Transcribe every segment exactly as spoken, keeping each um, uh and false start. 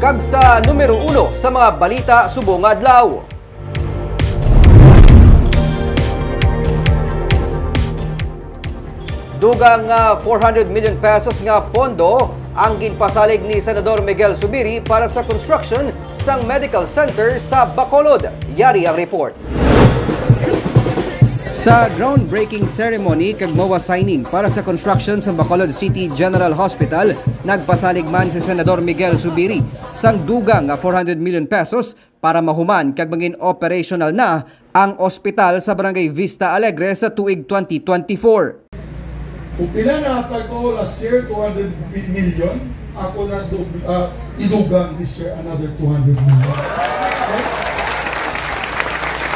Kag sa numero uno sa mga balita subong nga adlaw. Dugang nga four hundred million pesos nga pondo ang ginpasalig ni Senador Miguel Zubiri para sa construction sang medical center sa Bacolod. Yari ang report. Sa groundbreaking ceremony kag MOA signing para sa construction sa Bacolod City General Hospital, nagpasalig man si Senador Miguel Zubiri sang dugang nga four hundred million pesos para mahuman kag mangin operational na ang ospital sa Barangay Vista Alegre sa tuig twenty twenty-four. Kung pila na hatag ko last year, two hundred million, ako na dub-, ah, idugang this year another two hundred million. Okay?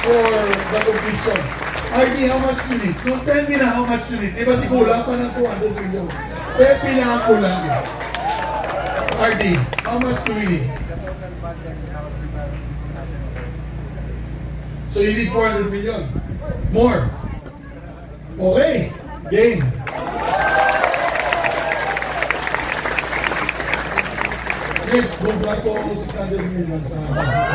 For the completion. R D, how much you need? Don't tell me na how much you need. Di ba siguro pa ng two hundred million? Kaya pila ang kulang. R D, how much do we need? So you need four hundred million. More. Okay. Game. Game. Bubla po ako six hundred million sa budget.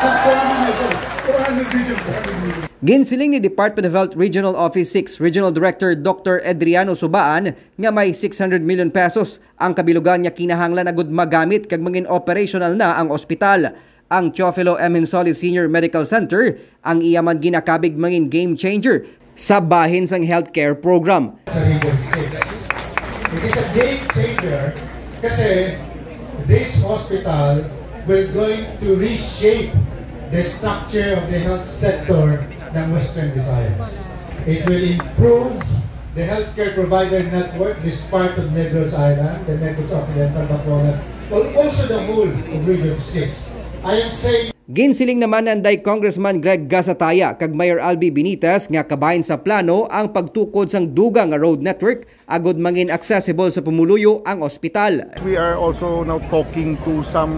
At four hundred million, four hundred million, four hundred million. Ginsiling ni Department of Health Regional Office six Regional Director Doctor Adriano Subaan nga may six hundred million pesos ang kabilugan nga kinahanglan agud magamit kag mangin operational na ang ospital. Ang Teofilo M. Hinsole Senior Medical Center ang iya man ginakabig mangin game changer sa bahin sang healthcare program. Sa Region six. It is a game changer kasi this hospital will going to reshape the structure of the health sector ng Western Visayas. It will improve the healthcare provider network, this part of Negros Island, the Negros Occidental, Bacolod, al-, also the whole of Region six. I am saying Ginsiling naman ni Congressman Greg Gasataya kag Mayor Albi Benitez nga kabahin sa plano ang pagtukod sang dugang nga road network agud mangin accessible sa pumuluyo ang ospital. We are also now talking to some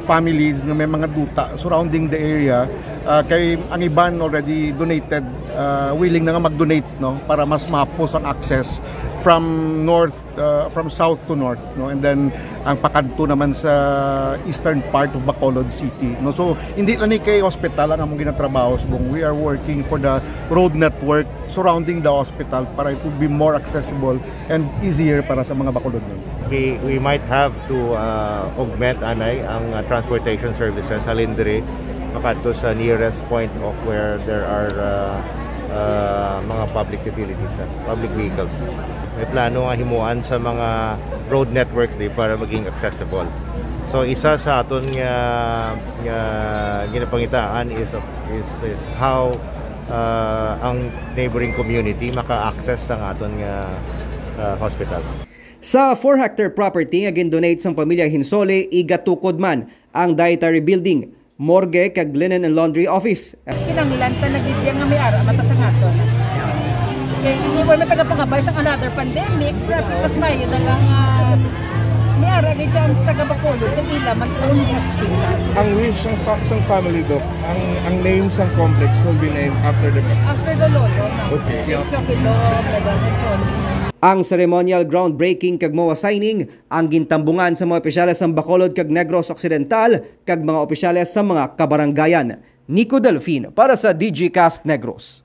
families nga may mga duta surrounding the area. Ah, kay ang iban already donated, ah, willing na nga mag-donate, no, para mas mahapos ang access from north, ah, from south to north, no, and then ang pakadto naman sa eastern part of Bacolod City, no. So hindi lang ni kay hospital ang among ginatrabaho subong. We are working for the road network surrounding the hospital para it would be more accessible and easier para sa mga Bacolodnon. We, we might have to, uh, augment anay ang, uh, transportation services halin diri makadto sa nearest point of where there are, uh, uh, mga public utilities, uh, public vehicles. May plano nga himuan sa mga road networks di para maging accessible. So isa sa aton nga, nga ginapangitaan is, is, is how, uh, ang neighboring community maka-access sang aton nga, uh, hospital. Sa four hectare property nga gindonate sang pamilya Hinsole, igatukod man ang dietary building, morgue, kag linen and laundry office. Kinahanglan ta na gid yan nga may ara mata sa ngaton. Kay hindi mo may tagapangabay sa another pandemic, pero at least mas maayo na lang, ah, may ara gid ang taga Bacolod sa ila mag-own hospital. Ang wish sang fa-, sang family, Doc, ang, ang name sang complex will be named after the After the lolo, no? Okay. Kay Teofilo, Madam Teofilo. Ang ceremonial groundbreaking kag MOA signing ang gintambungan sa mga opisyales sa Bacolod kag Negros Occidental kag mga opisyales sa mga kabarangayan. Nico Delfin para sa Digicast Negros.